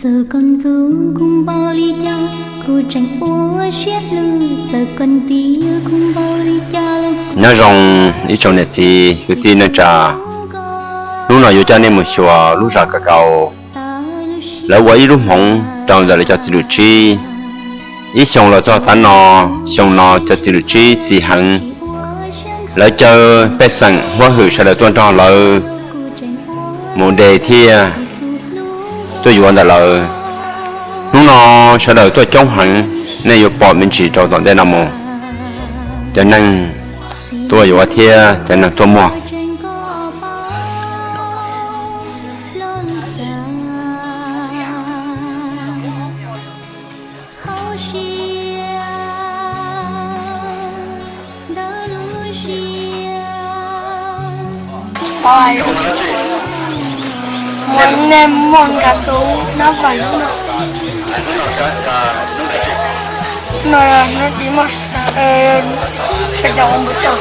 Txawm koj ntxub kuv npaum li cas, kuv tseem ua siab hlub. Txawm koj ntiab kuv npaum li cas los. Nyob zoo ib tsoom niam txiv kwv tij neej tsa, hnub no yuav coj nej mus xyuas lub zos Kaus Kaus. Lawv ua ib lub hmoov rau ntawm lawv cov txiv lus tsib. Ib xyoo los txog tav no, xyoo no cov txiv lus tsib txi heev. Lawv caw pej xeem huab hwm sawv daws tuaj nrog lawv mus de thiab tuaj yuav ntawm lawv. Hnub no sawv daws tuaj coob heev, nej yuav pom me ntsis rau tom ntej no mus. Cov neeg tuaj yuav thiab cov neeg tuaj muag. Muaj nej muaj nqa tub nab vais no, hnub tim muaj sawv daws ua npua tau.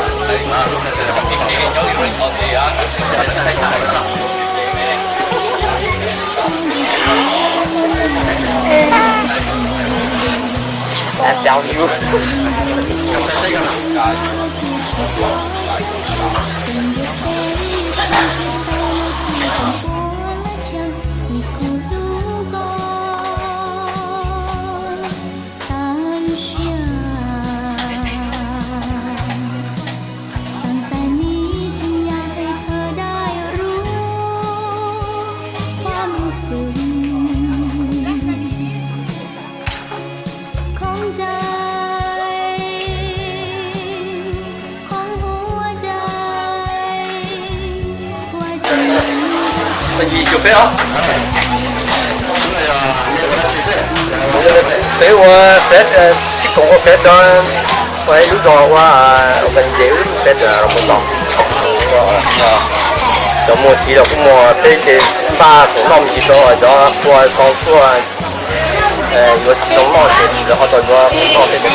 Peb ua peb, sib koom ua peb rau, ua ib lub zos ua, ua nce ib lub peb rau mus tod. Cov muag txiv los kuj muag peb ces npaj khoom noj me ntsis rau cov ua tau tuaj yuav txiv tau noj ces lawv ho tau yuav noj peb.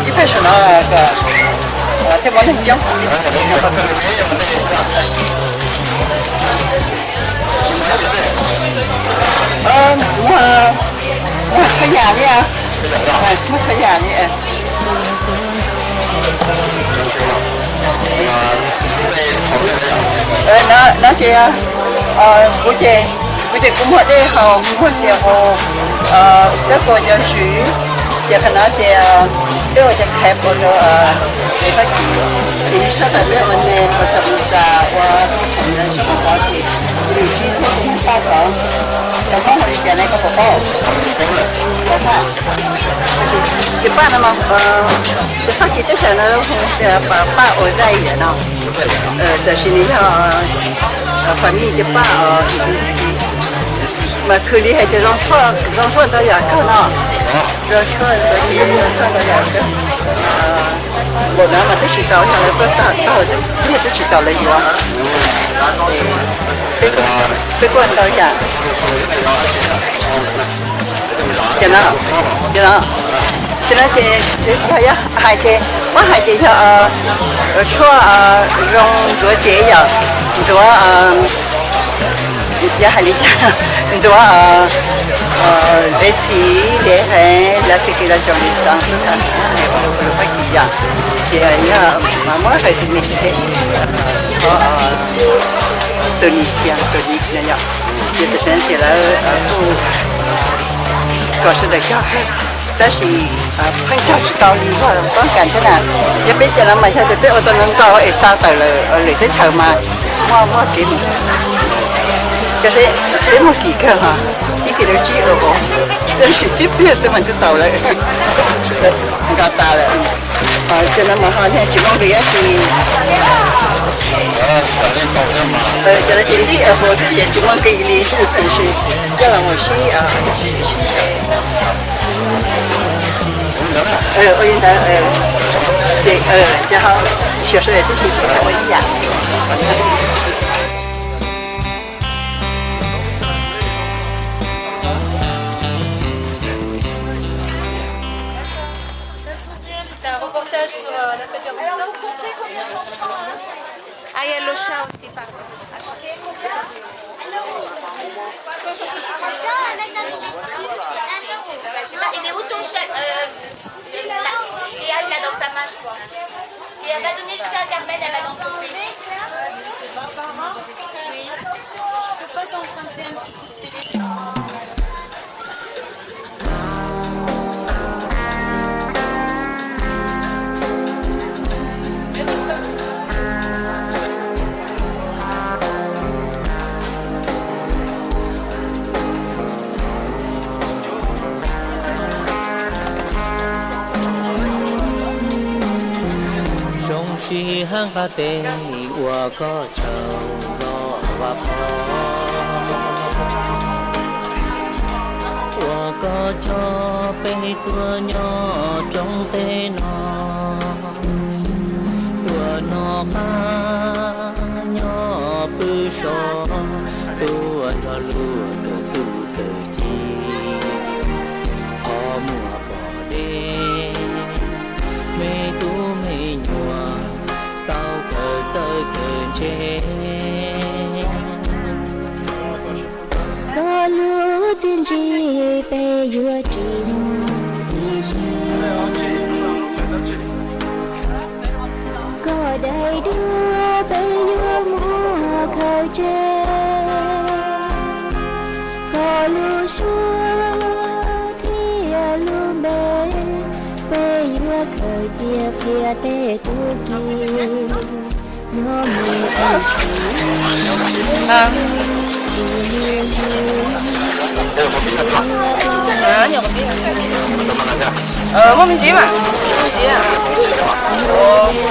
Ib pliag saum no thiaj muaj neeg coob. Muaj, muaj txhua yam li, muaj txhua yam li. No ces kuv ces, kuv ces kuv muag dej haus, muag xis haus, peb puas cov zwm, ces qhov no ces peb ua cov khaiv puas rau Fab Kis, ces nws sab tas peb ua ne puas xav ua xav ua txhua thaum sab paj pov ces, ces nws sib hlub ces nws paj tod. Cov Hmoob hu li cas ne koj puas paub? Ces paj no mas, cov Fab Kis teb chaws no hu tias paj ua zaj yam no, tab sis nws yog family cov paj os. Mas khwv li hais tias zoo tshuaj, zoo tshuaj ntau yam kawg no. Zoo tshuaj, zoo tshuaj ntau yam kawg. Npaum no mas twb tsis txaus, xyov lawv tuaj txog lig twb tsis txaus lawv yuav. Peb kuj ntau yam. Ces no, ces no, ces no ces yog hais ces muab hais ces yog tshuaj zoo ntxuav cev yom, ntxuav, yog hais li cas, ntxuav dev xiv dev heev, lawv xis kis los xyoo li xov xwb, lus Fab Kis yom. Ces yog mas muab hais xis me ces tus nis kiag tus nis no yom. Ces tam sim no ces lawv kuj kom sawv daws cog kawg, tab sis pheej cog tsis tau li voj poob kas thiab na. Yog peb cov no mas xyov tias peb ua tau ntau es xa tawm lawm lwm teb chaws mas muaj muaj kev mus. Cov seb peb muaj kim kawg hos, ib kis lawv tsib ua, tab sis tib pliag xwb mas twb txaus lawm, nqa tas lawm. Cov no mas ho tsis muaj nqis dab tsi. Cov no ces ib a hauv xwb ces tsis muaj nqis li, tab sis coj los mus sib, sib ua li ntawd, ces cov ho xyov sawv daws twb tsis ua ib yam. C'est un reportage sur, euh, la fête de Ramstein. Ah, il y a le chat aussi, par contre. Je sais pas, il est où ton chat, euh, Léa, il l'a dans sa main, je crois. Et elle va donner le chat à Carmen, elle va l'envelopper. Oui. Je peux pas t'emprunter un petit coup de téléphone ? Zoo siab nqaj teb uas koj xav los vaj pov, uas koj coj peb tuaj nyob roob teb no, tuaj noj qab nyob pw so, tuaj nrog luag kawm txuj kawm ci, qhov muag pom deb, me tub me nyuam tau kawm txawj kawm ntse. Koj lub txiaj ntsig peb yuav tsis muag ib zaug. Koj daim duab peb yuav muab khaws tseg. Koj lub suab thiab lub npe peb yuav khaws cia qhia tej tub ki. Muaj me ntsis mas, muaj me ntsis.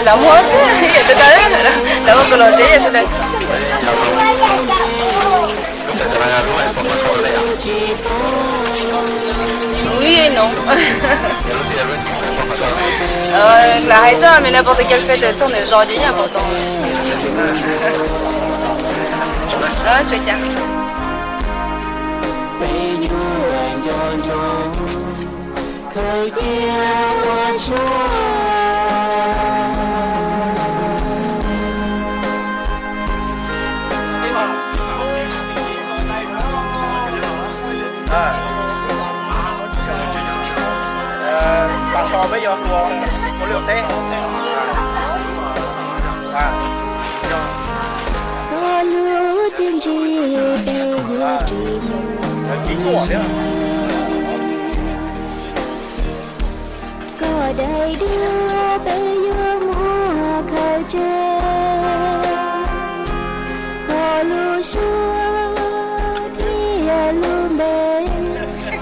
Lawv muag xwb, yam sawv daws, lawv muag kawg los zeb yam sawv daws xwb. Ui, no. Lawv hais xwb, mais n'importe quelle fête txog nws zos ces yeej pom tau. Tsuas cas. Peb yuav nco ntsoov khaws cia ua tshuaj. Koj lub txiaj ntsig peb yuav ris mus ib zaug. Koj daim duab peb yuav muab khaws tseg. Koj lub suab thiab lub npe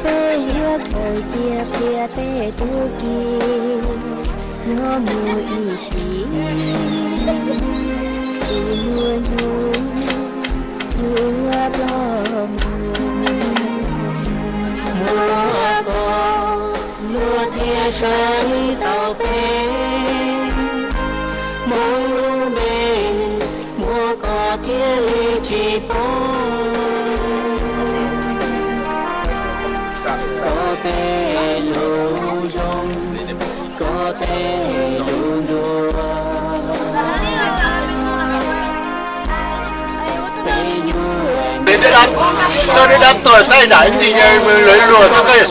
peb yuav khaws cia qhia tej tub ki. Nyob mus ib sim, tsis muaj hnub yuav ploj mus. Hmoob lub npe muaj koj thiaj li tsis poob. Koj tej lus zoo, koj tej lus ntuas. Txoj dab tuag thaij nram ib ntsis lawv luag txoj kawg.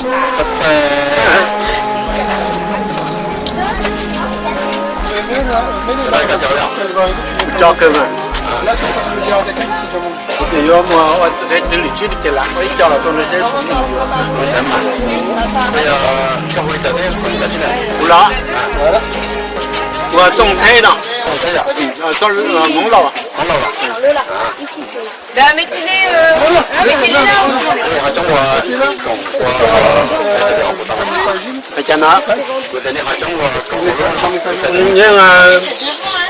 Cov kawg mas. Kuv tias yuav muag ua teb tswv lwm tsib ces lam ua ib co los rau nws seb. Kuv los ua Tooj Txheb no, Hmoob Lauj. Hais cas no? Yeej,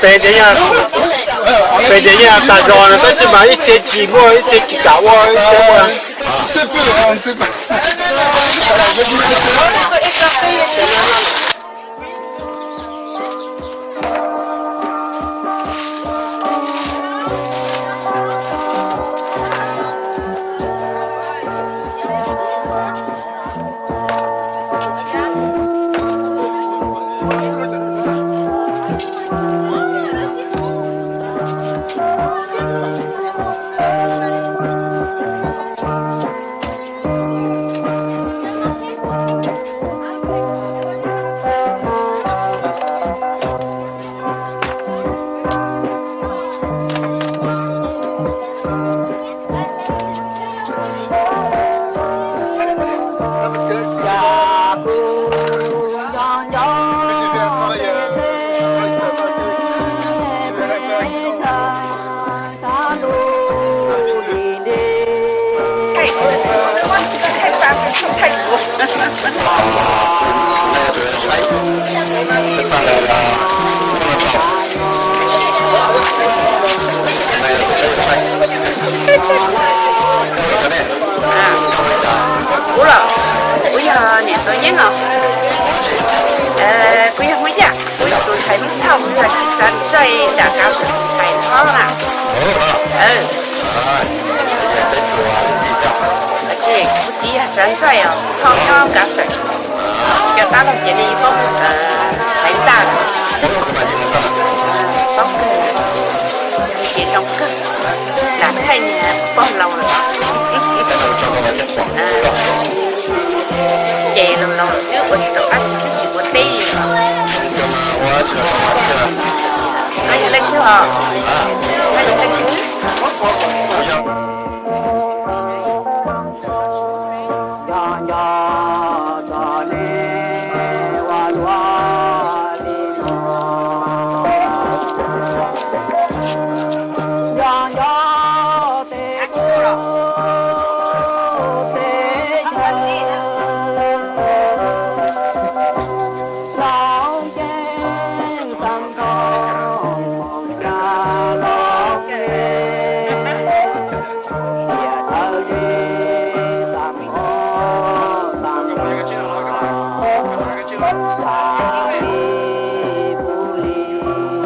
peb tias yeej, peb tias yeej tas zog no tab sis mas ib txhia tsis muaj, ib txhia tsis kam ua, ib txhia ua. Kuv los, kuv yog niam Ntxoov Yeeb os. Kuv yog Hmoob Yaj, kuv yog tus ntxhais Hmoob Thoj, kuv yog txiv Txav Ntxawj nram Kav Xwm tus ntxhais hlob na. Kuv txiv yog Txav Ntxawj os, Thoj nyob Kav Xwm. Cov dab laug ces nej paub, Haiv Ntaj, paub kawg, ces zoo kawg, lam thaij niag pog laus lawm. Ces laus laus lawm twb ua tsis tau dab tsi, twb tsis ua teb li os. Koj yog leej twg os? Koj yog leej twg?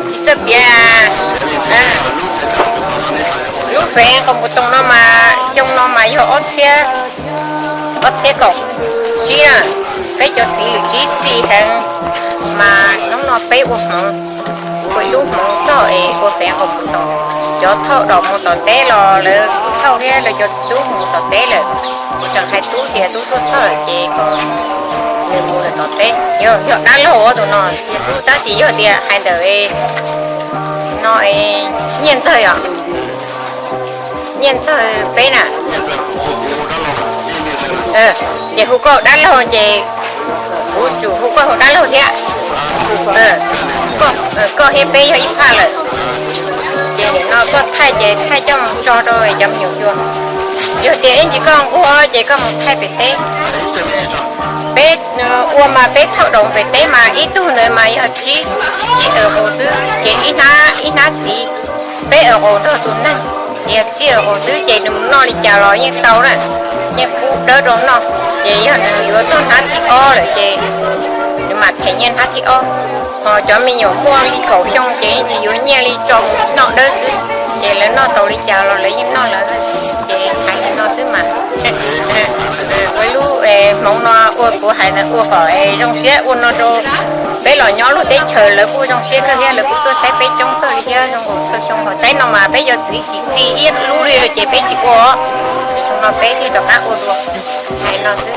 Tsis txawj piav. Lub fev Qos Npus Toos no mas xyoo no mas yog ob txhiab, ob txhiab kaum tsib na. Peb cov txiv lwm tib txi heev, mas hnub no peb ua hmoov, ua ib lub hmoov txog es ua fev Qos Npus Toos. Cov thauj daus mus tom teb los lawv thauj thiab lawv cov txiv tub mus tom teb lawm. Kuv tseem hais tub tias tub tuaj txog lawm ces kom nws mus lawm tom teb. Yog, yog dab laug tus no tsis yog tub tab sis yog tias hais ntawm no, Nyiaj Ntxawg os. Nyiaj Ntxawg peb na. Ces hu koj dab laug ces kuv tsum hu koj hu dab laug thiab. Koj thiab peb yog ib phaj lawm. Ces nim no koj thaij ces thaij coj mus tso rau cov me nyuam xyuas. Yog tias ib ntsis koj nquag ces koj mus thaij pem teb. Peb ua mas peb thauj daus pem teb mas ib tug ntawd mas yog tsib, tsib awm qaus xwb ces ib hnab, ib hnab txiv, peb awm qaus nrog tus neeg, yog tsib awm qaus xwb ces nws mus noj li cas los yeej tau na, yeej pub dawb rau noj. Ces yog nws yuav txog hnab thib ob lawm ces nws Mam them nyiaj hnab thib ob, ho cov me nyuam muaj li kaum xyoo ces tsis yuav nyiaj li, tso mus noj dawb xwb. Ces lawv noj tau li cas los lawv yeej noj lawv, ces hais li no xwb mas. Ua lub hmoov no ua kuv hais ua kom zoo siab ua no rau peb los nyob lub teb chaws lawv kuj zoo siab kawg thiab, lawv kuj tuaj saib peb coob kawg li thiab, zoo nkaus txhua xyoo los tsaib no mas peb yog txiv tsis txi ib lub li ces peb tsis ua, no peb thiaj rov qab ua dua. Hais no xwb.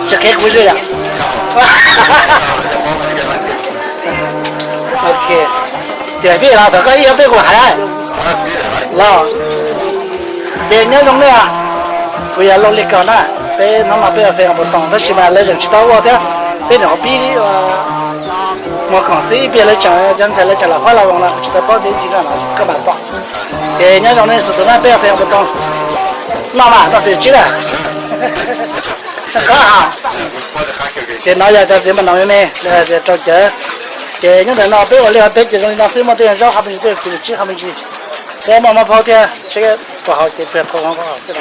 Tsis qhia kuv zoo yom. Ok, tias peb los thaum koj ib ob peb kuv hais los. Ces nyob zoo nej, kuv yog Lauj Lis Kaus na. Peb hnub no peb ua fem hauv puas toom tab sis mas lawv tseem tsis tau ua thiab. Peb nyuam qhuav pib muag khoom xwb, ib pliag lawv tseem cov ntxhais lawv tseem lam phab la voos no kuv tsis tau paub tias ib ntsis no koj mam pom. Ces nyob zoo nej txhua tus na, peb ua fem hauv puas toom no mas noj txiv tsib na. Qab ha. Ces no yog cov txiv mas no me me, rau cawv. Ces nyob ntawm no peb ua liaj ua teb ces zoo li no xwb, muaj tej zaub qhov me ntsis, tej txiv tsib qhov me ntsis. Peb muaj mov phauj thiab tsheb puas haus ces peb phauj hauv xwb.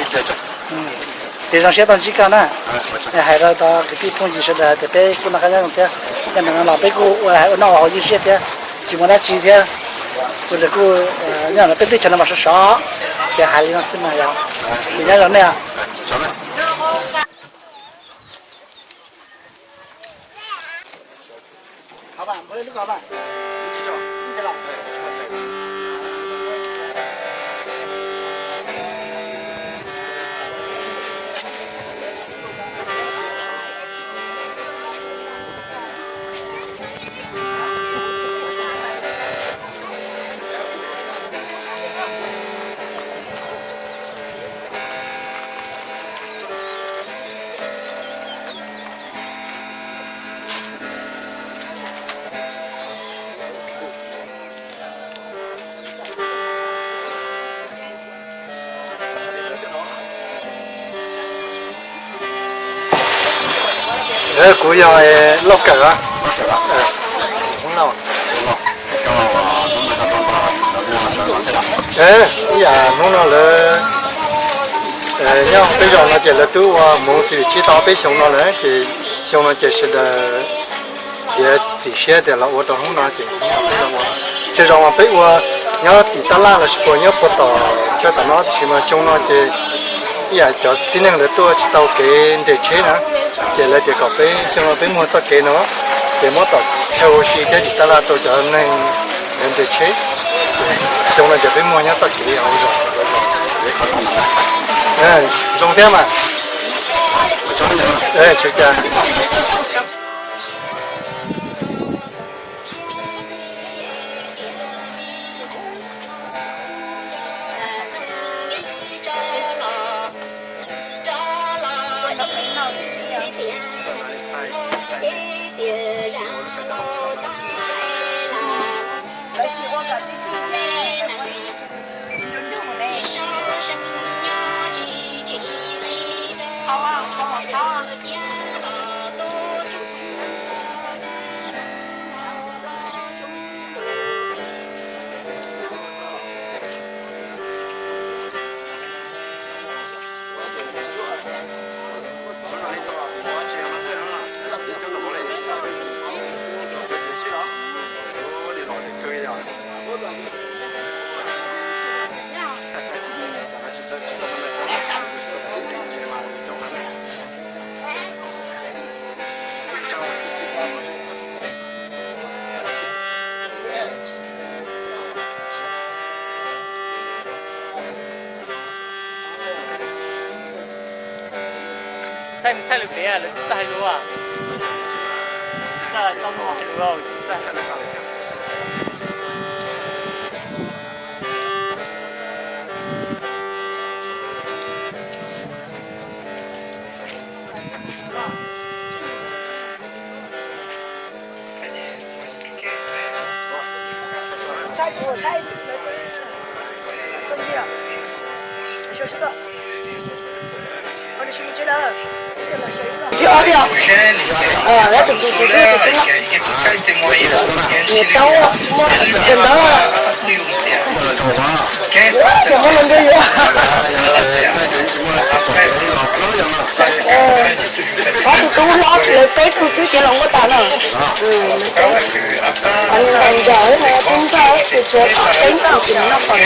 Ces zoo siab tau ntsib koj na. Hais rau cov kwv tij phooj ywg sawv daws hais tias peb kuj noj qab nyob zoo thiab. Nyob ntawm no los peb kuj ua hais ua noj ua haus ib siab thiab, tsis muaj dab tsi thiab. Ua rau kuj nyob ntawm peb teb chaws no mas sov sov, ces hais li no xwb mas yog. Ces nyob zoo nej. Kuv yog Lauj Kawm. Hnub no, ib yam hnub no lawv nyob peb zos no ces lawv twb ua hmoov txiv tsib tau peb xyoo no lawm ces xyoo no ces sawv daws txiav txim siab tias los ua rau hnub no ces txhia zaus mas peb ua nyob tim tab laj lossis puas nyob puag tom chaw tom no tiam sis mas xyoo no ces ib yam cov tib neeg lawv tuaj tsis tau kev nres tsheb na, ces lawv tias kom peb xyoo no peb muag txoj kev no ces muab tom chaw ua si thiab tim tab laj rau cov neeg lawv nres tsheb. Xyoo no ces peb muag nyob txoj kev hauv zos. Zoo thiab mas. Tsis ua cas. Thaij, thaij lawv pem lawv twb txawj hais lus. Txawj tau muaj hais lus los txawj. Thaij kuv, thaij lawv xwb. Koj nyiam, sib tw, koj li sib mus tsev lawm. Thiab ob thiab. Tus tus tus tus tus tus no. Niam tau muaj tus ntawd. Muab los nrog yuav. Ob tus tub hlob lawv peb tug twb tsis los muaj tas no. Qhov ntawd no tub nrog tus tshuav peb nrog tus no pom.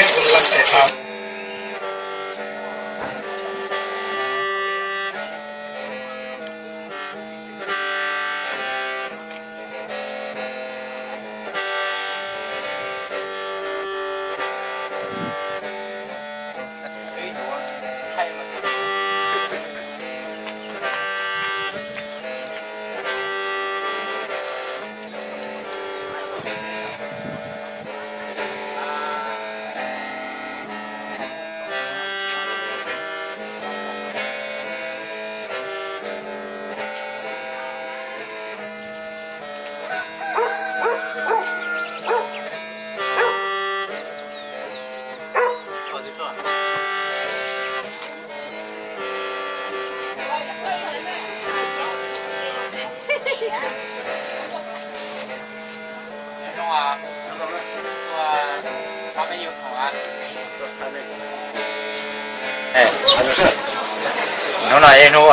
Hnub no ib hnub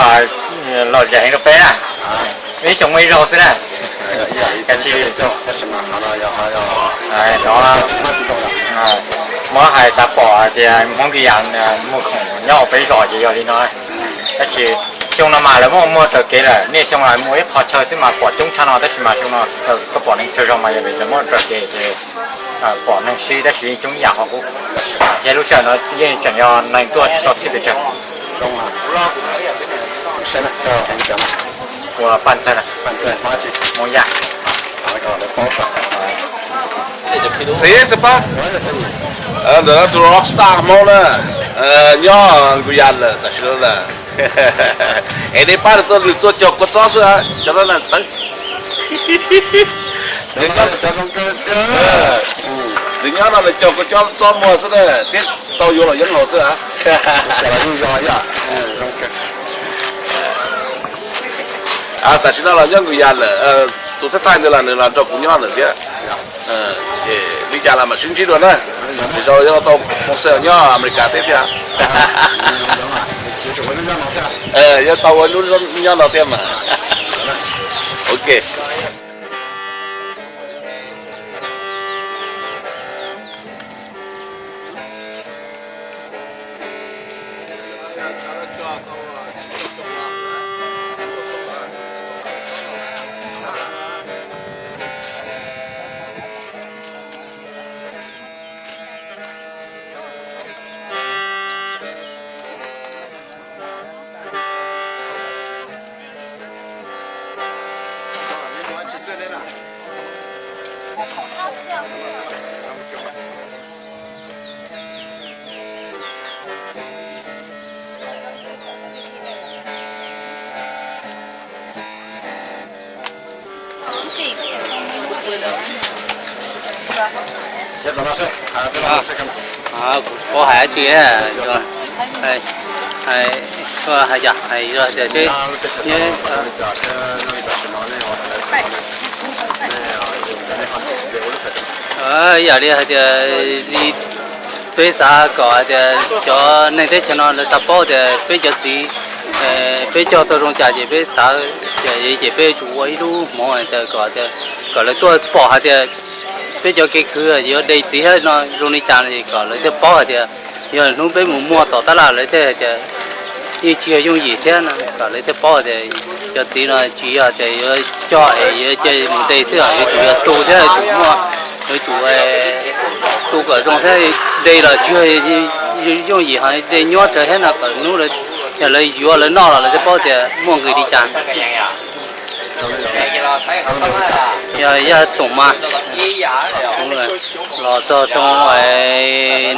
lom zem heev rau peb na, ib xyoo muaj ib zaug xwb na. Kav tsij muab hais xav pom hais tias Hmoob Nkis Yas muag khoom nyob hauv peb zos ces yog li no. Tab sis xyoo no mas lawv muaj muag raws kev lawm, niaj xyoo los mus ib qho chaw xwb mas pom coob tshaj no, tab sis mas xyoo no koj pom neeg tsawg zog mas yog vim lawv muab raws kev ces pom neeg sib tab sis yeej coob ib yam qhov qub. Ces lub sij hawm no yeej tseem yog neeg tuaj tsis tau txhij pes tsawg. Ua paj ntxawg na, Hmoob Yaj. Xis xwb pab. Ntawm no tus rockstar Hmoob na, nyob Nkus Yas lawm tam sim no lawm. Es nej pab nws tuaj, nws tuaj cog kua txob xwb, cov no na tawv. Nws nyob no nws cog kua txob muag xwb na, thiab tau yuav los yeeb haus xwb. Tam sim no los nyob Nkus Yas lawm, tus thawj thawj ntawd los nws los nrog kuv nyob lawm thiab. Li cas los mam sib ntsib dua na. Lwm zaus yuav tau mus xeem nyob Amelikas thiab thiab. Yuav tau ua hnub nyob no thiab mas. Ok. Kuv tsis paub hais dab tsi, hais, hais, hais yog tias seb, yam li hais tias li peb xav kom hais tias cov neeg teb chaws no lawv xav paub tias peb cov txiv, peb cog tau zoo cas ces peb xav, ces peb yuav tsum ua ib lub hmoov kom, kom lawv tuaj pom hais tias peb cov kev khwv yuav de txiv thiab no zoo li cas no es kom lawv thiaj paub hais tias yog hnub peb mus muag tom tab laj lawv thiaj hais tias yeej tsis yog yooj yim thiab no, kom lawv thiaj paub tias cov txiv no tsis yog tias yuav cog es yuav cia mus de xwb, yuav tsum yog tu thiab yuav tsum muaj, yuav tsum tu kom zoo thiab. De los tsis yog yooj yim, ho de nyuaj tsawv thiab no, kom hnub yog lawv yuav lawv noj los lawv thiaj paub tias muaj nqis li cas. Yog Yaj Toom mas, los txog xyoo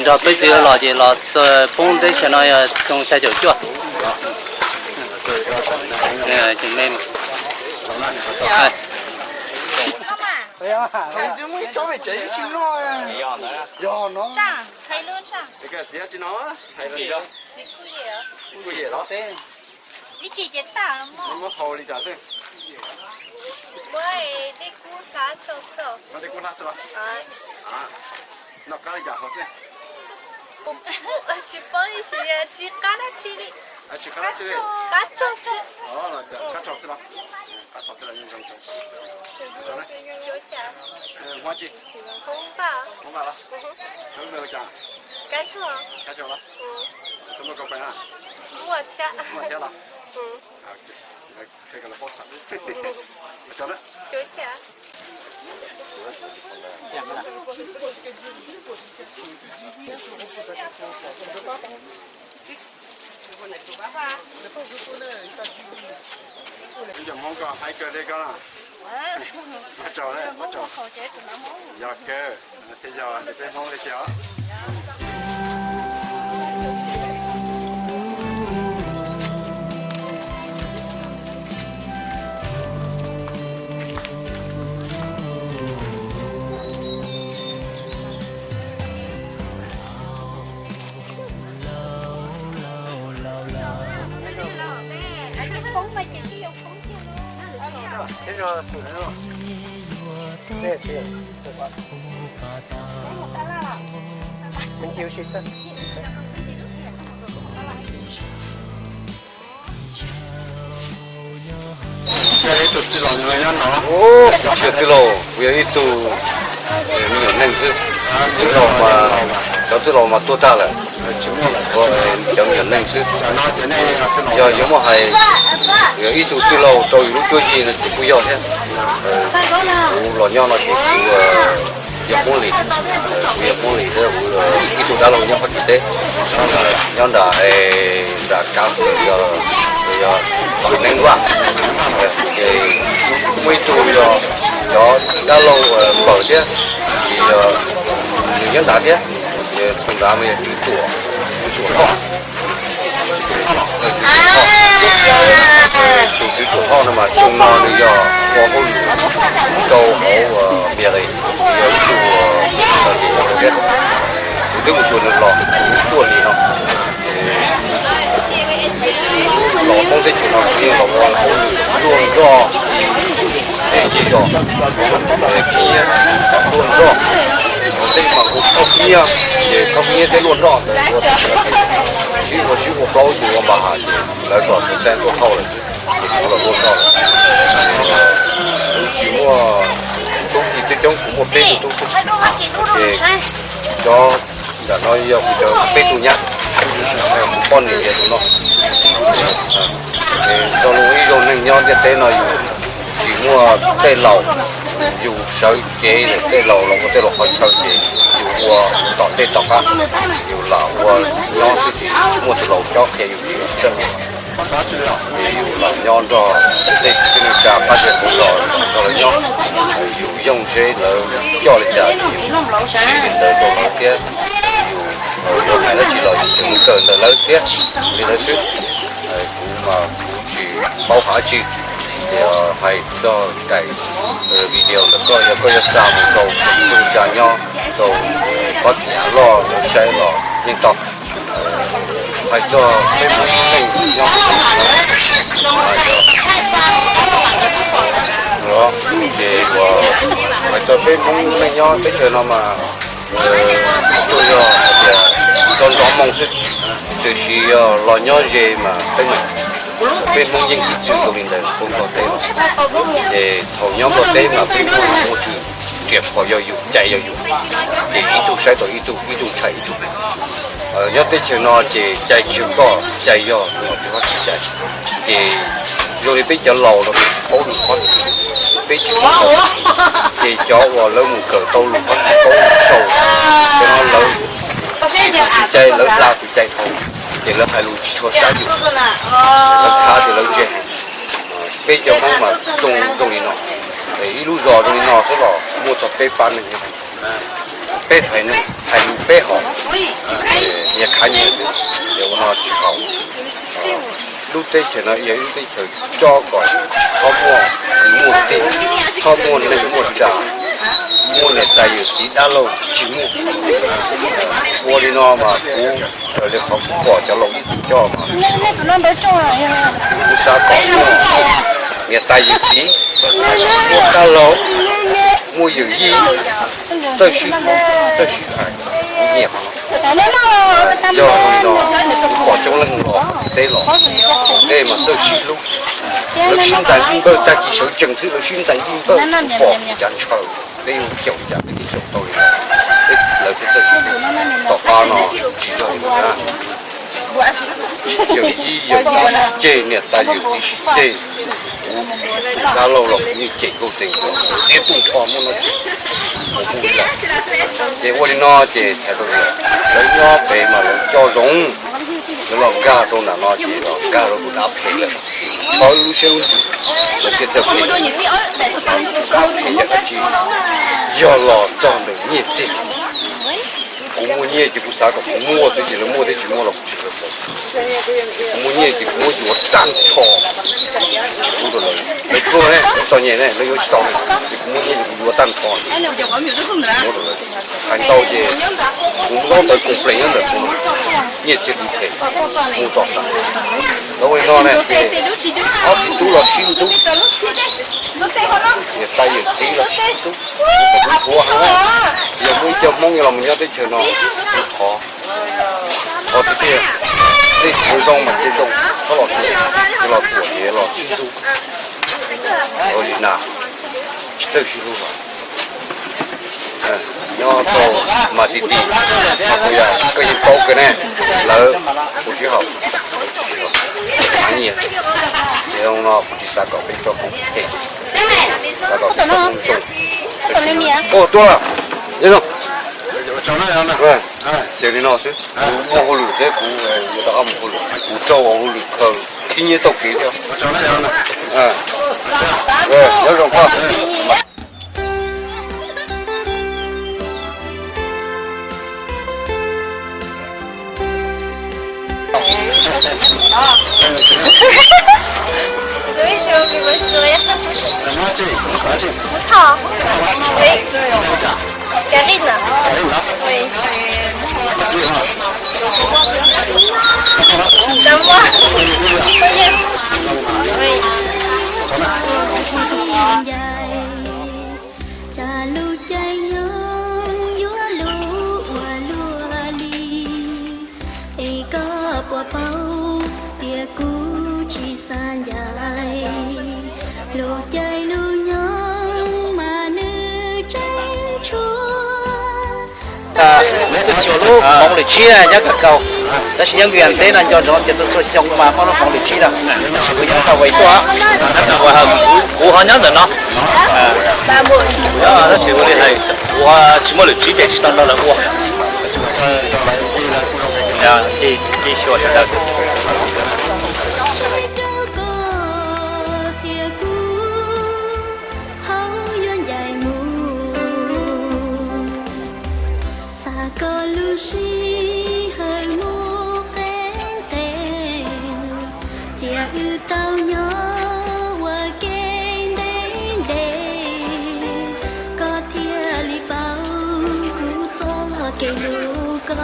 nrog peb txiv los ces los txog poob teb chaws no yog xyoo xya caum cuaj. Ib tsis ces tag los muab haus li cas xwb. Muab tej kub hlab tso xwb. Muab tej kub hlab xwb los? Noj qab li cas haus xwb. Tsis paub ib tsis qab dab tsi li. Tsis qab dab tsi li. Qab tso xwb. Qab tso xwb los? Qab tso xwb los zoo. Hmoob tsi? Hmoob Vaj los? Kab tso los? Muaj thiab los? Cov Hmoob koj haib kawg thiab koj na. Ua tsaug, ua tsaug. Yog kawg, thiaj yog peb Hmoob li tiag os. Ib tug tij laug nyob no. Ub, tsis yog tij laug, kuv yog ib tug me nyuam neeg xwb. Tij laug mas, cov tij laug mas tuag tag lawm. Cov me nyuam neeg xwb. Yog yuav muab hais, yog ib tug tij laug rau yus lub cuab yig no ces kuj yog thiab. Kuv los nyob no ces kuv yog Hmoob Lis, kuv yog Hmoob Lis thiab kuv ib tug dab laug nyob Fab Kis teb, nyob nram, nram kav yog, yog Neeb Vaj. Ces muaj ib tug yog cov dab laug npawg thiab, ces yog nws nyob nrad thiab, ces tus nrad mas yog Tswv Tuam, Tswv Tuam Thoj. Tus Tswv Tuam Thoj no mas xyoo no nws yog ua hauj lwm rau hauv Npias Lis, yog ib tug txawj ces yog hauv thiab. Kuv twb mus xyuas nws los, kuv tuaj li no. Los Hmoob teb chaws no kuv yeej los ua hauj lwm ruaj nroj, teb ces yog khib nyiab ruaj nroj. Tej mas kuv khaub khib nyiab, ces khaub khib nyiab thiab ruaj nroj ntawd ua, sib ua sib ua plaub ces ua npa has ces lawv kom tus xeeb tuaj thauj lawm xwb, ces kuv los ruaj nroj lawm. Kuv tsis muaj, tub ki twb coob, kuv muaj peb tug tub xwb, ces cov nram no yog kuv cov peb tug nyab, kuv poj niam yog tus no. Txog lub ib zaug neej nyob ntiaj teb no yus tsis muaj tej laus, yus sawv cev tej laus los ua tej laus qhov chaw ces yus ua tom tej tom qab, yus lam ua nyob xwb ces tsis muaj tus laus cob qhia yus, yus txawj ua. Ces yus lam nyob nrog tej txiv neej tsa pab tsis pub los nrog lawv nyob, yus yooj zeb lawv coj li cas ces yus siv li ntawd rau lawv thiab, yus yuav hais dab tsi los yus tseem mus kawm ntawm lawv thiab li ntawd xwb. Kuv mas kuv tsis paub hais dab tsi, ces hais txog daim video ntawm koj, yog koj yuav xa mus rau txiv neej tsa nyob rau Fab Kis loj lawv saib los yeej tau. Hais txog peb Hmoob neej nyob, ces hais txog peb Hmoob neej nyob teb chaws no mas tsuas yog hais tias nrov nrov moo xwb, tiam sis yog los nyob ze mas teeb meem. Peb Hmoob yeej ib txwm zoo li ntawd hauv Nplog teb no, ces thaum nyob Nplog teb mas peb Hmoob muaj tswv riam phom yog yus, cai yog yus, ces ib tug saib tau ib tug, ib tug ntshai ib tug. Nyob teb chaws no ces cai tsis yog koj cai, yog tus no tsis yog koj cai. Ces zoo li peb cov laus no peb paub lus qhov twg, peb tsis paub, ces cov uas lawv mus kawm tau lus qhov twg paub sau, cov no lawv tsis tus tsis cai, lawv hla tus cai dhau, ces lawv hais lus tsis tshua sab yus, lawv khav ces lawv ntse. Peb cov Hmoob mas zoo zoo li no, ib lub zos zoo li no xwb los muaj txog peb pab neeg nyob. Peb haiv neeg hais lus peb hom, nyias khav nyias, ces ua no tsis haum. Lub teb chaws no yog ib lub teb chaws cob kom txhob muaj muaj tig, txhob muaj neeg muaj tsa, muaj niam tais yawm txiv dab laug tsis muaj. Ua li no mas kuv raws li qhov kuv pom cov laus ib txwm coj mas, kuv Kom muaj niam tais yawm txiv, muaj dab laug, muaj yawm yij, txawj sib hlub, txawj sib hais, nyiam qhov no. Yog li no, kuv pom coob leej los teb los, tej mas txawj sib hlub. Lawv sib ntxais npawg, tag kis sawv tsees xwb lawv sib ntxais npawg, kuv pom cav ntshaw, peb yuav caum cas peb thiaj caum tau li. Lawv thiaj txawj sib hlub. Tom qab no tsis yog li ntawd na. Yawm yij yawm txiv sib ceg, niam tais yawm txiv sib ceg, kuv dab laug los kuv yeej cem nkauj cem nraug, txiav tu nrho muab no cem, mus hu li lawm. Ces ua li no ces hais rau lawv, lawv nyob pem mas lawv coj zoo, lawv los nkag rau nram no ces los nkag rau tus dab phem lawm, txhob lub siab lub ntsws, lawv thiaj txawj phem. Dab phem yog dab tsi? Yog los txog ntawm nyiaj txiag. Kuv muaj nyiaj ces kuv xav kom kuv muaj xwb, ces lawv muaj thiab tsis muaj los kuv tsis kawm ntawv. Kuv muaj nyiaj ces kuv muab yuav tag nrho. Kuv rau lawv, lawv tuag ne, lawv txom nyem ne, lawv yuav tsis tau ne, ces kuv muaj nyiaj ces kuv yuav tag nrho. Muab rau lawv. Hais ntau ces kuv muab zaub ntawd koom plees nyob ntawm kuv, nyiaj txiag kuv them mus tom qab. Lawv ua li no ne ces ob txiv tub los sib ntxub, niam tais yawm txiv los sib ntxub. Kuv qhuav heev, yog muaj ib co Hmoob yuav los mus nyob teb chaws no, kuv thov, thov tiag tiag, nej tsis ua zoo mas cia zoo, txhob los tuam, yog los tuam ces los sib ntxub. Ua li na, tsis txawj sib hlub los. Nyob rau mas ti ti, mas kuv yog koj yeej paub kawg ne, lawv kuv sib haum, nyiam, ces no kuv tsis xav kom peb tsoom Hmoob phem, xav kom peb tsoom Hmoob zoo. Ua tuaj, nyob zoo. Ces li no xwb, kuv muaj hauj lwm thiab kuv yuav rov qab mus hauj lwm, kuv tso hauj lwm khaws khib nyiab taug kev thiab. Nyob zoo koj. Tôi biết chưa, vì buổi xưa em không có. Thỏ. Ê, cà ri nè. Ui. Tao mua. Có gì? Ui. Cas lub caij nyoog yuav luv ua luaj li, es koj puas paub tias kuv tsis xav ncaim. Lub caij lub nyoog mas nws tseem tshuav. Lub hmoov lwm tsib nyob kawg nkaus, tab sis nyob Nkwv As teb no nco ntsoov tias txhua txhua xyoo mas muaj lub hmoov lwm tsib no, tab sis kuv nyob tau ua ib tuaj, kuv ho nyob ntawm no. Tab sis ua li hais, kuv tsis muaj lwm tsib ces tsis tau nrog lawv ua. Tig xyuas sawv daws. Thiab kuv thaum yuav ncaim mus, xav kom lub sij hawm mus qeeb qees, cia wb tau nyob ua ke ntev ntev, koj thiaj li paub kuv txoj kev hlub koj.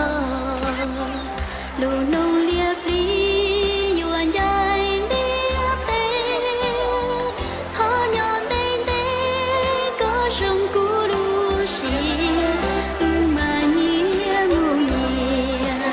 Lub hnub liab plig yuav ncaim ntiaj teb, thov nyob ntev ntev koj zoo kuv lub siab, wb mas nyias mus nyias.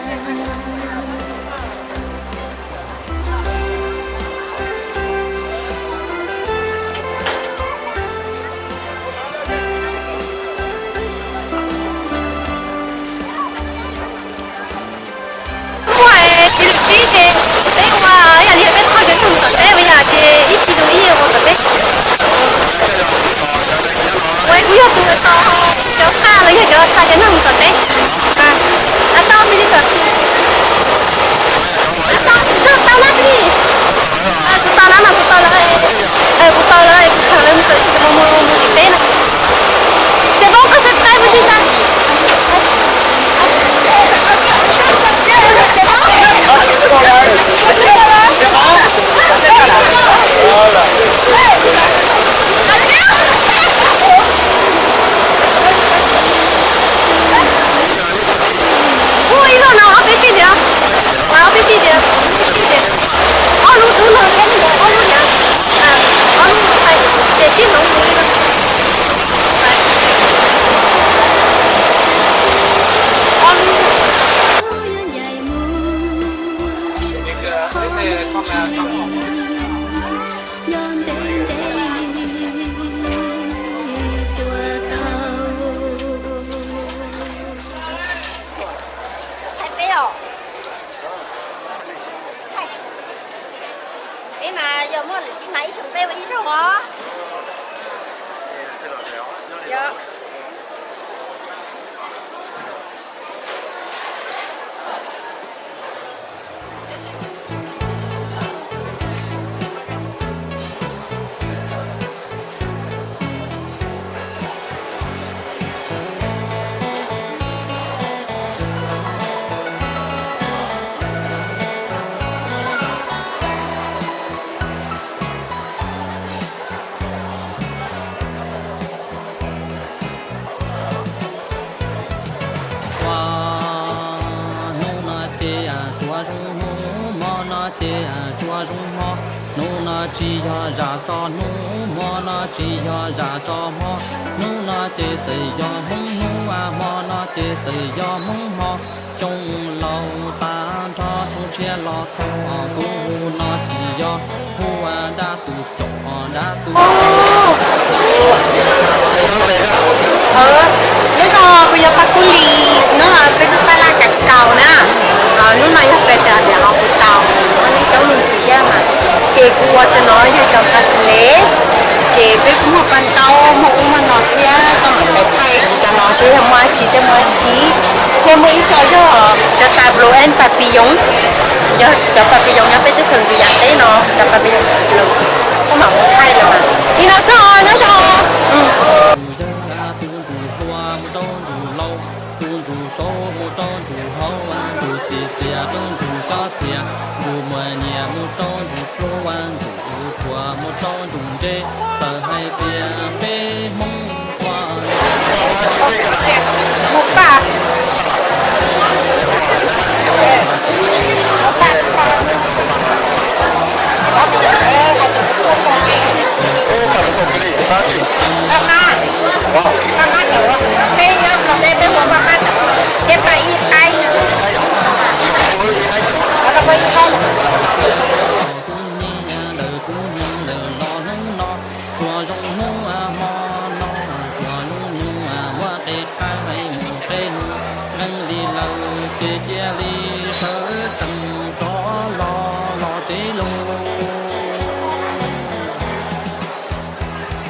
Nyob ntev ntev tuaj tau. Thaij peb os. Peb mas yog muaj lwm tsis mas ib xyoo peb ua ib zaug os. Yog. Ua, hnub no ces tsuas zoo hnub, hmo no ces tsuas zoo hmo. Hnub no tsis yog zam tso hnub, hmo no tsis yog zam tso hmo. Hnub no ces txawm yog Hmoob hnub, hmo no ces txawm yog Hmoob hmo. Xyoo laus tag nrho xyoo tshiab los txog, kuv hu no tsis yog hu dab tus com dab tus. Nyob zoo, kuv yog Paj Kub Lis, hnub no peb lub paj laj kav kaus na. Hnub no yog peb sawv daws los kuv tau nej coob me ntsis thiab mas. Ces kuv ua cov no yog cov nqa xis les, ces peb kuj muag paj ntaub muag ub muag no thiab, koj mam pais thaij kuv cov no seb yog muaj dab tsi thiab muaj dab tsi. Thiab muaj ib co yog cov tas blue and papillon, yog cov papillon nyob peb teb chaws Ntuj Yaj teb no, cov papillon xim plaws, koj mam mus thaij los mas. Li no xwb os, nyob zoo. Tus yawg tus ntsuj hluas mus rau ntsuj laus, tus ntsuj saub mus rau ntsuj hauv, tus txiv txias rau ntsuj xyob txias, ntsuj muaj nyiaj mus rau ntsuj pluag, ntsuj pluag mus rau ntsuj ntse. Txawm hais tias peb Hmoob ua Kuv nyiam ntawm kuv nyiam ntawm los hnub no, tsuas zoo hnub hmo no, tsuas zoo hnub muaj qe qab mus qe nus, nqeeb li lawm ces cia li sawv tsees rov los los tsev lauj.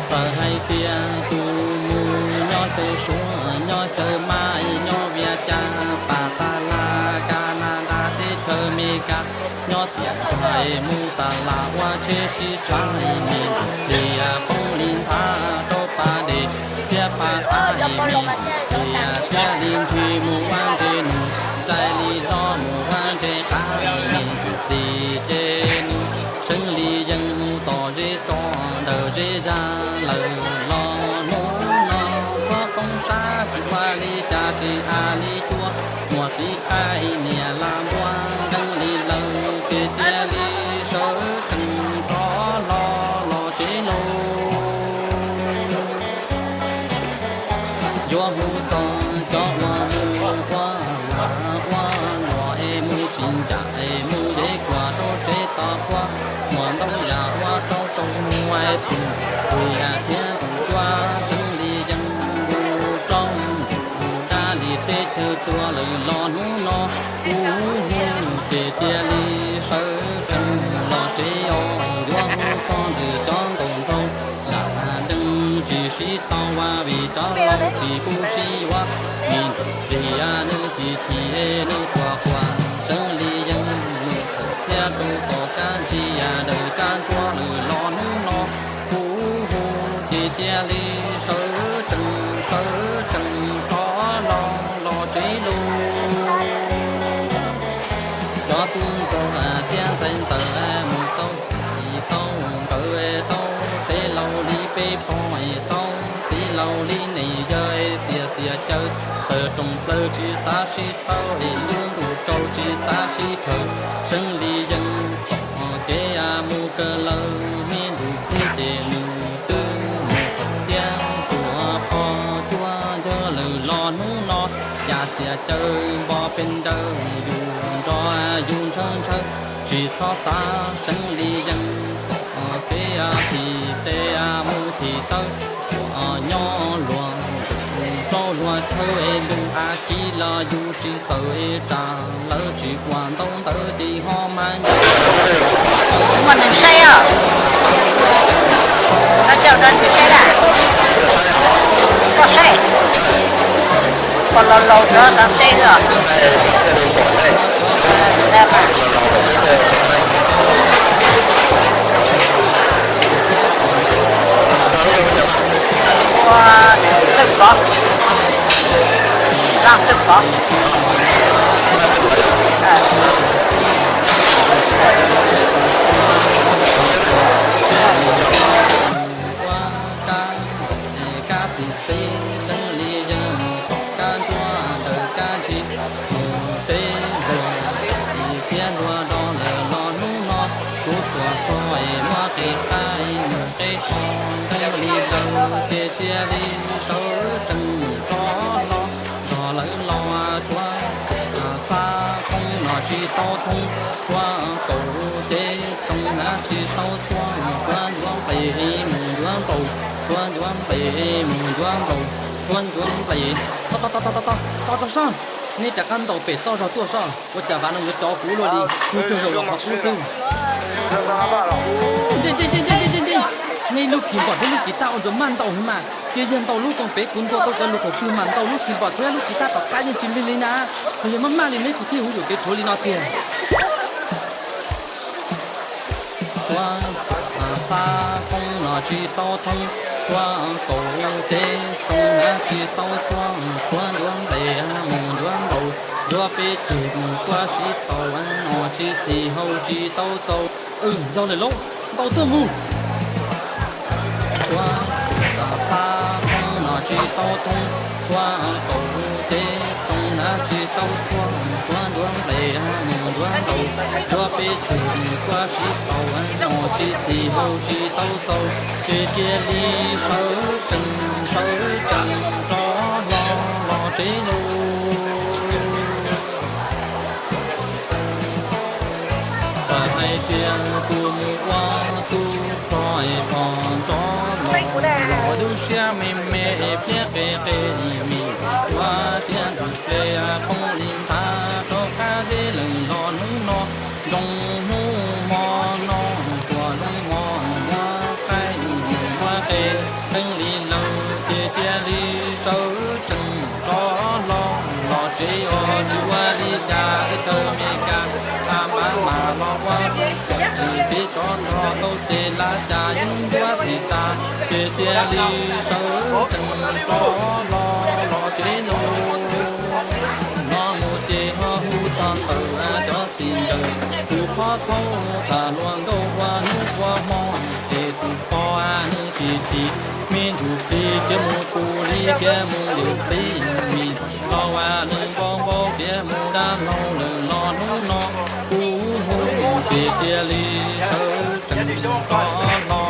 Txawm hais tias tus mus nyob xyaw Suav, nyob xyaw Mab, nyob Vias Cas, Pas Tas Las, Kas Nas Das, teb chaws Amelikas, nyob tiam ntxhais mus tas las ua tsheb sib tshab, me ntsuj plig poob li nthav rau pas dej thiab pas av, me ntsuj plig thiaj li ntshis mus ua ntses nus, nraim li hlo mus ua ntses qav, me ntsuj plig ces nws seev li yees mus tom zej tso ntawm zej zag lawm los hnub no. Txhob poob sab tsis ua li cas tsis av li cua, muaj txiv qaib niam laj npua nqeeb li lawm ces cia li sawv tsees rov los los tsev lauj. Yuav hu txog cov uas mus ua lam ua luam es mus tsis ncaj es mus yev kuam rau tsev toj quaj, muaj ntau yam ua rau tsaus muag es tus kuias thiab tus cuab seev li yees nkus rau ntuj dab li teb chaws tuag lawm los hnub no. Kuv hu ces cia li sawv tsees los tsev os. Yuav hu txog ntawm cov nkauj nraug lam deej tsis sib tau, vim cov laus tsis pub sib yuav. Me ntsuj plig nws chim chim nws quaj quaj, seev li yees mus thiab rau tom kab ntsia daws kab ntsuab lawm los hnub no. Kuv hu ces cia li sawv tsees sawv tsees rov los los tsev lauj. Cov tub ntxawg thiab ntxhais ntxawm mus tau txij tau nkawm tau, txiv laus li peb pog tau, txiv laus li niam yawg xiam xiam caw, tawm rooj plaws tsis xav sib tau, lub ntuj tsaus tsis xav sib khaws, seev li yees txoj kev mus kawg lawm. Me ntsuj plig ces nws twb mus thiab tuaj pog cuab ncawg lawm los hnub no, yam xiam caw npo pes ntawd yus nrov yus ntshaw ntshaw, tsis Tsis txhob xav seev li yeej, txoj kev thim tes mus thim taw, nyob luag ntuj rau luag chaw es lug a kiv los yug tsis txawj es tsam lawv tsis ua ntau ntawd ces ho mas ncaim. Muaj neeg saib os. Koj coj rau nws saib na. Koj saib. Koj laus laus rov xav saib os. Ua, txawj kov. Txawj kov. Ua kab, kab xim xib seev li yeej, kab ntsuab ntawm kab ntsis, mus teb luag, ib thiab luag rov lawm los hnub no, kuv tuaj txog es muab qe qaib mus qe tsho, ntev li lawm ces cia li sawv tsees rov hlo, nrog lawv los tshuav txha poob no tsis tau thoob, tshuav kaum ces rooj hnav tsis tau txhua, tshuav ncuav nplaim mus ncuav nplaum, tshuav ncuav nplaim mus ncuav nplaum, tshuav ncuav nplaim. Tos, tos, tos, tos, tos, tos tso soj, nej rov qab ntaus pem toj zog tuaj soj, ua cas vav no yuav cov kuv luaj li, kuv tsaug zog los qhov qub xwb. Nej lub kis npom thiab lub kis tab ua ntsuag maj ntaus heev mas, cia yawg ntaus lub koom pem kuv ntua tau cov lus thaum twg mas ntaus lub kis npom thiab lub kis tab tom qab yeej tsis lig li na. Txawm yog maj maj li ne kuv thiaj hu yuam kev rhuav li no tiag. Tshuav txha poob no tsis tau thoob, tshuav kaum ces rooj hnav tsis tau txhua, tshuav ncuav nplaim mus ncuav nplaum, ncuav peb ceg mus kuaj sib tau, no tsis txhis hau tsis tau txaus. Yog lawm lauj, ntaus tuaj mus. Tshuav txha poob no tsis tau thoob, tshuav kaum ces rooj hnav tsis tau txhua, tshuav ncuav nplaim mus ncuav nplaum, ncuav peb ceg mus kuaj sib tau, no tsis txhis hau tsis tau txaus, ces cia li sawv tsees sawv tsees rov hlo los tsev lauj. Txawm hais tias tus mus ua tub rog es pom nrov los, los lub siab me me es pliab qe qe li me, ua tias nws ple poob li nthav rov qab zeb lawm los hnub no, nroo hnub hmo no, tuaj zoo hmo muab qaib mus muab qe, teeb li lawm ces cia li sawv tsees rov hlo los tsev os. Tsis ua li cas teb chaws Amelikas, a, npab mas los ua tub ceev xwm peb tsov rog tau ces lab cas yeej ncuab tim tas, ces cia li sawv tsees rov hlo los tsev lauj. No mus ces ho hu txog ntawm cov txiv ntxawm tus qhov thoob, tham luag nkauj ua hnub ua hmo, ces tus pog nws chim chim, me ntsuj plig khiav mus pus li khiav mus yawm txiv, me ntxhais los nws npau npau khiav mus dab laug lawm los hnub no, kuv hu ces cia li sawv tsees rov hlo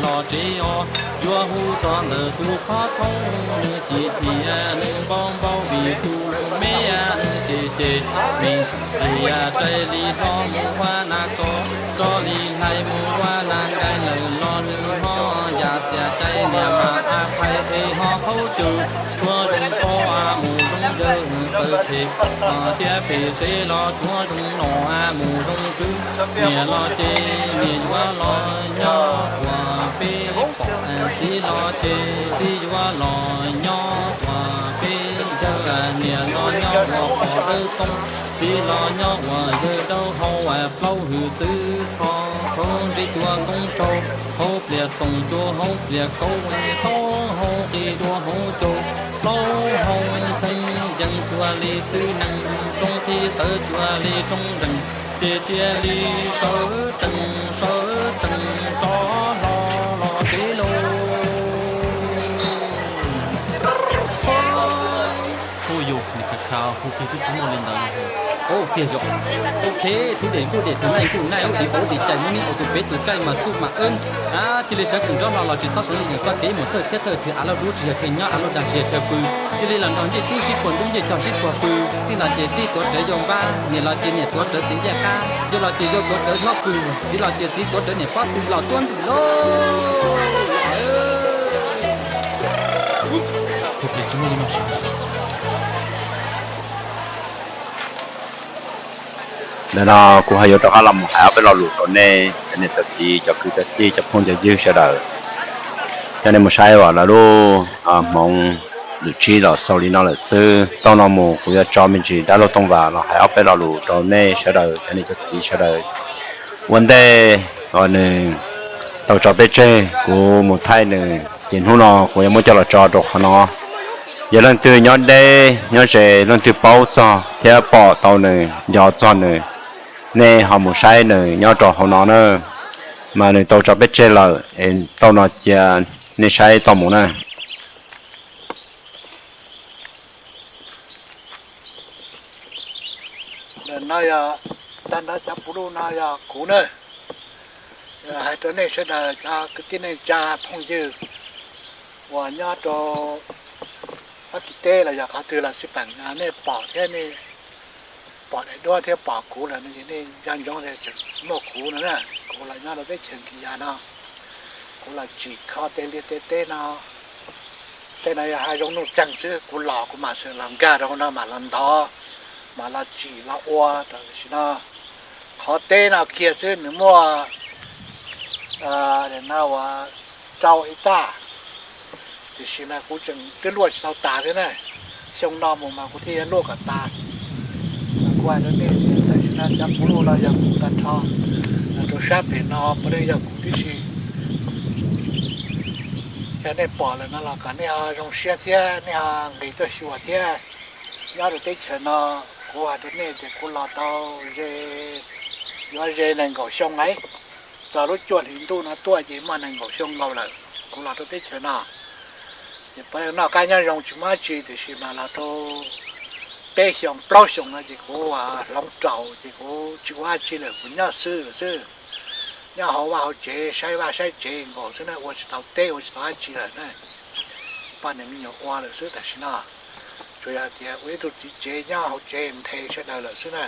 los tsev os. Yuav hu txog ntawm tus qhov thoob, nws chim chim nws npau npau vim tus me nws cem cem, me ntxhais rais li hlob mus ua nas kos, tso li hlais mus ua nas nkaim lawm los nws ho yam xiam cai niam mas a phais es ho qhaub cawm, tshuav zoo pog mus zoo yawg txawm phem thiab phem tsev los tshuav zoo nom mus zoo tswv, niam los ces niam yuav los nyob uas peb pom, txiv los ces txiv yuav los nyob uas peb yawg, niam los nyob uas pom dawb tooj, txiv los nyob uas yawg dawb hau, plaub hwm txwv txho txhua ntsej cua koob tsaug, hauv plias txoos cua hauv plias kauv, taub hau qis dua hauv caug, plaub hau ntxhee yees cua li twb nees, roob thib tawv cua li roob nrees, ces cia li sawv tsees sawv tsees rov hlo los tsev lauj. Hu yus nim khav khav hu kiag twb tsis muaj li ntawd. Ua tiag yog. Ok, tub dem nkuj dem tug naij nkuj naij, ua tim ua tim cais muaj nej ua tus peb tus kaij mas xub mas wb. Cia li sawv kws nrob hlo los tsis txhob sawv li yeem txoj kev mus thawj thiab thawj thwm av loj dub tsis yog chaw nyob av loj dag tsis yog chaw pw. Cia li los nrog ncej tub sib puag ntub ncej cog sib puag pw, tij los ces tij tuav rawv yau npab, niam los ces niam tuav rawv txiv ncej qab, yau los ces yau tuav rawv hlob pw, txiv los ces txiv tuav rawv niam pob tw los tuab ntwm lauj. Ntawm no kuv ho yuav rov qab los mus hais ob peb lo lus rau nej cov niam cov txiv cov kwv cov tij cov phooj cov ywg sawv daws, coj nej mus saib uas lawv lub hmoov lwm tsib los xaus li no lawm xwb. Txij no mus kuv yuav tso me ntsis dab laug Tooj Vas los hais ob peb lo lus rau nej sawv daws cov niam cov txiv sawv daws. Ua ntej uas nws tau tso peb tseg kuv mus thaij nws, ces hnub no kuv yuav muab coj los tso rau qhov no. Yog leej twg nyob deb nyob ze, leej twg paub txog thiab pom tau nws, nco txog nws, nej ho mus saib nws nyob rau hauv no na. Mas nws tau tso peb tseg lawm es txij no cia nej saib txoj mus na. Ntawm no yog, tag nrho cov puv luj no yog kuv na. Hais rau nej sawv daws cov kwv tij neej tsa phooj ywg uas nyob rau Fab Kis teb los yog qhov twg los xij peem, nej pom thiab nej pom daim duab thiab pom kuv lawm no ces nej nco ntsoov tias tseem muaj kuv no na. Kuv los nyob rau teb chaws Nkis Yas no, kuv los tsim kho tej liaj tej teb no. Tej no yog hav zoov nuj txeeg xwb, kuv los kuv mam xav los nkag rau hauv no mam los ntov, mam los tsim los ua rau tam sim no. Qhov teb no kiag xwb nws muaj no ua rau ib tag, tiam sis mas kuv tseem twb luaj tsis tau tas thiab na. Xyoo no mus mas kuv thiaj yuav luaj kom tas. Mas kuv hais rau nej tias tam sim no cov puv luj no yog kuv tag nrho, rau sab pem no puav leej yog kuv tib si. Yog nej pom lawm no los kom nej ho zoo siab thiab nej ho nqis tuaj xyuas thiab. Nyob rau teb chaws no, kuv hais rau nej tias kuv los tau ze, yuav ze nees nkaum xyoo lawm. Txog lub cuaj hlis ntuj no tuaj ces muaj nees nkaum xyoo nkaus lawm kuv los rau teb chaws no. Ces puav leej noj qab nyob zoo tsis muaj dab tsi, tiam sis mas los rau peb xyoos plaub xyoos no ces kuv hloov raus ces kuv tsis ua dab tsi lawm, kuv nyob xwb lawm xwb. Nyob hauv vaj hauv tsev saib vaj saib tsev nkaus xwb na, ua tsis tau teb ua tsis tau dab tsi lawm na. Poj niam me nyuam ua lawm xwb tam sim no. Tsuas yog tias ua ib tug txiv tsev nyob hauv tsev nthe sawv daws lawm xwb na.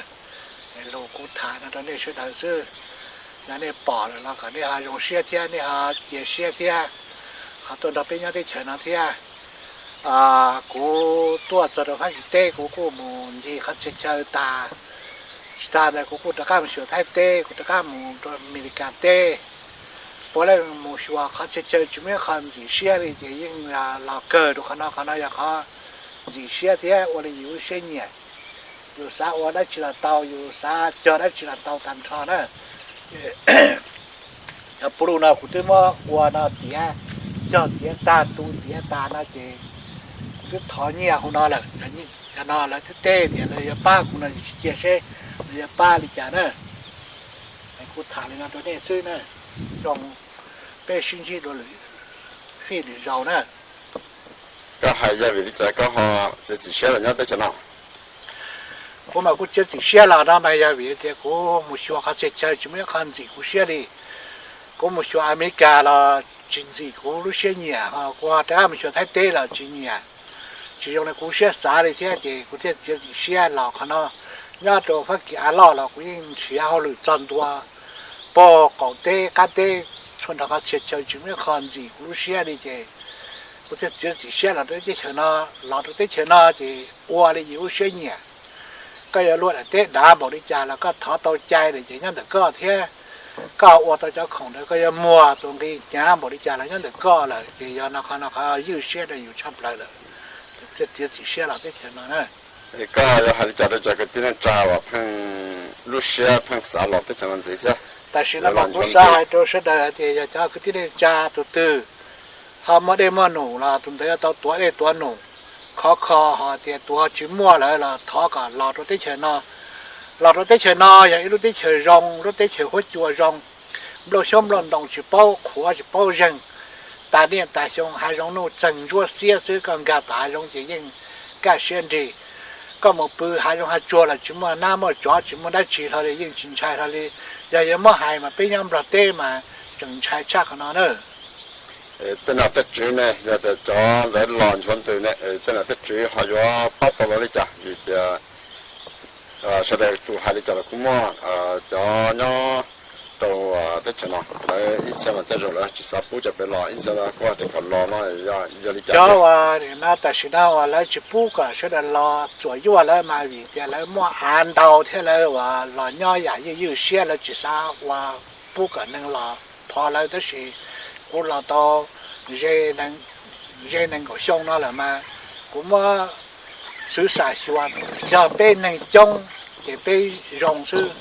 Lus kuv tham no rau nej sawv daws xwb. Yog nej pom lawm los kom nej ho zoo siab thiab nej ho cia siab thiab, ho tuaj nrog peb nyob teb chaws no thiab. Kuv tuaj txog rau Fab Kis teb kuv kuj mus ncig qhov txhia chaw tas. Tsis tas ntawd kuv kuj rov qab mus xyuas Thaib teb, kuv rov qab mus rau Amelikas teb. Puav leej mus xyuas qhov txhia chaw tsis muaj ib qho ntxim siab li ces yeej los kawg rau qhov no, qhov no yog qhov ntxim siab thiab ua li yus lub siab nyiam. Yus xav ua dab tsi los tau, yus xav cog dab tsi los tau tag nrho na. Cov puv luj no kuv twb muab ua no tiav, cog tiav tag tu tiav tas no ces kuv twb thov nyiaj hauv no lawm. Cov no lawv twb teb tias lawv yuav pab kuv no, yus tsis cia seb lawv yuav pab li cas na. Kuv tham li no rau nej xwb na, zoo peb sib ntsib dua lwm fij lwm zaus na. Koj hais yog vim li cas koj ho txiav txim siab los nyob teb chaws no? Kuv mas kuv txiav txim siab los no mas yog vim tias kuv mus xyuas qhov txhia chaw tsis muaj ib qho ntxim kuv siab li. Kuv mus xyuas Amelikas los tsis ntxim kuv lub siab nyiam, ho kuv ho rov qab mus xyuas Thaib teb los tsis nyiam, tsis zoo li kuv siab xav li thiab ces kuv thiaj txiav txim siab los qhov no. Nyob rau Fab Kis av loj los kuv yeej nrhiav hauj lwm txog ntua pog qaum teb qab teb, txhua nrho qhov txhia chaw tsis muaj ib qho ntxim kuv lub siab li ces kuv thiaj txiav txim siab los rau teb chaws no. Los rau teb chaws no ces ua li yus lub siab nyiam. Koj yuav luag daim teb dav npaum li cas los koj thov tau cai lawm ces nyob ntawm koj thiab. Koj ua tau cov khoom ntawd, koj yuav muag tus nqi hnyav npaum li cas los nyob ntawm koj lawm ces yog no qhov no qhov ywj siab rau yus tshaj plaws lawm. Thiaj txiav txim siab los teb chaws no na. Koj yuav hais li cas rau cov kwv tij neej tsa uas pheej lub siab pheej xav los teb chaws no ntxiv thiab? Tam sim no mas kuv xav hais rau sawv daws hais tias yog cov kwv tij neej tsa tus twg ho muaj dej muaj num los tus ntawd yuav tau tuav dej tuav num. Khov kho ho tias tus ho tsis muaj lawm los thov kom los rau teb chaws no. Los rau teb chaws no yog ib lub teb chaws zoo, lub teb chaws huab cua zoo, nplooj xyoob nplooj ntoo tsis paub qhuav tsis paub zeeg, tas niaj tas xyoo hav zoov nuj txeeg ntsuab xiab xwb, koj nkag tom hav zoov ces yeej kaj siab nrig. Koj mus pw hav zoov hav tsuag los tsis muaj nab muaj tsov tsis muaj dab tsi hlo li yeej tsis ntshai hlo li. Yog yuav muab hais mas peb nyob Nplog teb mas tseem ntshai tshaj qhov no na. Tej nom tej tswv ne, yog tias cov lawv los nchuav ntws ne, tej nom tej tswv ho yuav pab tau lawv li cas? Vim tias sawv daws tus hais li cas los kuj muaj, cov nyob rau teb chaws no lawv ib txhia mas tej zaum lawv tsis xav pub cov pem los, ib txhia kuj hais tias kom los no yog li cas? Cov uas tam sim no uas lawv tsis pub kom sawv daws los txuam yuaj lawv mas vim tias lawv muaj av ntau thiab lawv uas los nyob yam ywj ywj siab, lawv tsis xav ua pub kom neeg los phov lawv. Tab sis kuv los tau ze nees nkaum xyoo no lawm mas kuv muab xwv xam xyuas, yog peb neeg coob ces peb zoo xwb,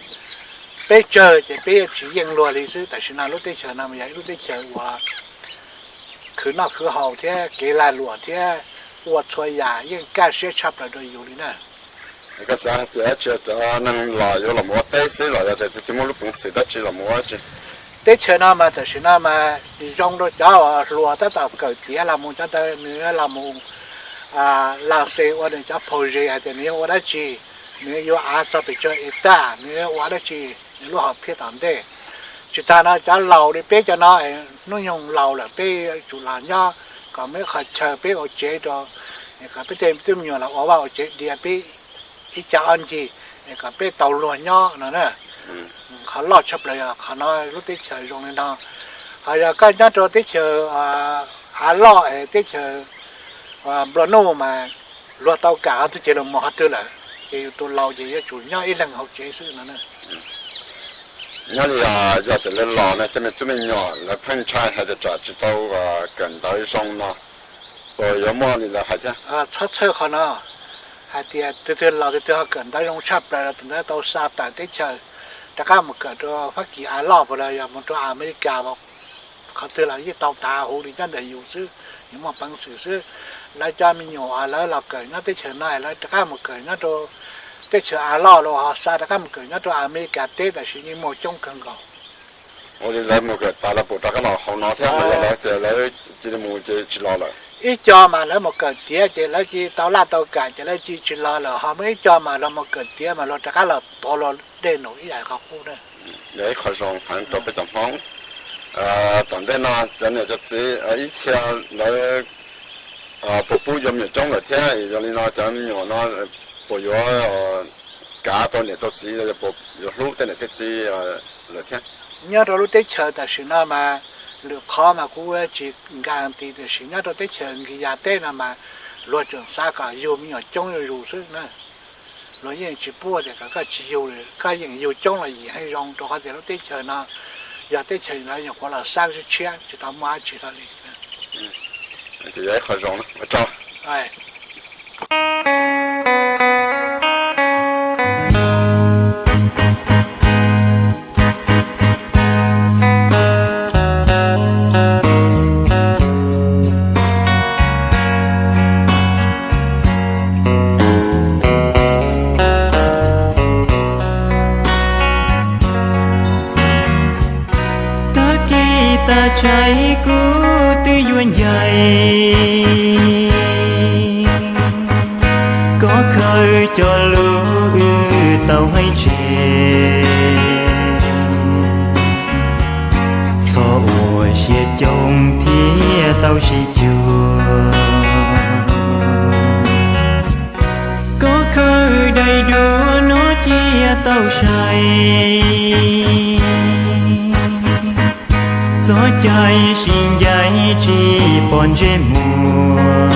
peb tsawg ces peb yuav tsis yeej luag li xwb. Tam sim no lub teb chaws no mas yog ib lub teb chaws uas khwv noj khwv haus thiab kev lag luam thiab ua txhua yam yeej kaj siab tshaj plaws rau yus li na. Koj xav hais tias cov neeg los yuav los mus ua teb xwb los yog tias twb muaj lub peev xwm dab tsi los mus ua dab tsi? Teb chaws no mas tam sim no mas zoo rau cov uas hluas tab tom kawm tiav los mus, cov ntawd nws los mus laus xes ua nws cov project hais tias nws yuav ua dab tsi, nws yuav av txog pes tsawg hectare, nws yuav ua dab tsi, nws lub hom phiaj tom ntej. Tsis tas no cov laus li peb cov no, hnub nyoog laus lawm peb yuav tsum los nyob kom muaj ib qho chaw peb ua tsev rau, kom peb tej tub me nyuam los ua vaj ua tsev diav peb ib co ob ncig kom peb tau luag nyob no na. Qhov loj tshaj plaws yog qhov no, lub teb chaws zoo li no. Ho yog koj nyob rau teb chaws av loj es teb chaws nplua nuj mas luag tau kam qhov twg ces luag mus qhov twg lawm, ces yus tus laus ces yuav tsum nyob ib leeg hauv tsev xwb no. Nyob li yog tias lawv los no tej me tub me nyuam lawv pheej ntshai hais tias tsam tsis tau kawm ntawv zoo no, puas yuav muaj li lawv hais thiab? Txhob txhawj qhov no, hais tias tus twg los tus twg ho kawm ntawv zoo tshaj plaws los tus ntawd tau xa tawm teb chaws rov qab mus kawm rau Fab Kis av loj puas los yog mus rau Amelikas, qhov twg los yeej tau tav huv li nyob ntawm yus xwb, yus muaj peev xwm xwb. Lawv cov me nyuam lawv los kawm nyob teb chaws no lawv rov qab mus kawm nyob rau teb chaws av loj los ho xa rov qab mus kawm nyob rau Amelikas teb tam sim yeej muaj coob kawg nkaus. Ua li lawv mus kawm tas lawv puas rov qab los hauv no thiab los yog lawv tias lawv cia li mus ces tsis los lawm? Ib co mas lawv mus kawm tiav ces lawv cia li tau laj tau kam ces lawv cia li tsis los lawm, ho muaj ib co mas luag mus kawm tiav mas luag rov qab los tuav luag dej num ib yam qhov qub na. Yog ib qho zoo heev rau peb cov Hmoob. Tom ntej no cov niam cov txiv ib txhia lawv puas pub yuav me nyuam coob lawm thiab? Yog li no cov me nyuam no puas yuav kav tau niam tau txiv, yuav hlub tej niam tej txiv lawm thiab? Nyob rau lub teb chaws tam sim no mas lwm qhov mas kuv tsis nkas ti, tiam sis nyob rau teb chaws Nkis Yas teb no mas luag tseem xav kom yug me nyuam coob zuj zus xwb na. Luag yeej tsis pub tias kom koj tsis yug, koj yeem yug coob los yim heev zoo, rau qhov tias lub teb chaws no yog teb chaws lawv nyuam qhuav los xab tshiab tshiab tsis tau muaj dab tsi hlo li. Ces yog ib qho zoo na, ua tsaug. Tag kis tag tsaim kuv twb yuav ncaim, koj khaws cov lus wb tau hais tseg, txhob ua siab coob thiab tau sib cuag. Koj khaws daim duab no cia tau sai, txoj cai sib ncaim tsis pom ntsej muag.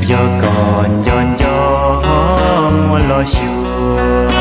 Yog koj nco nco ho muab los xyuas,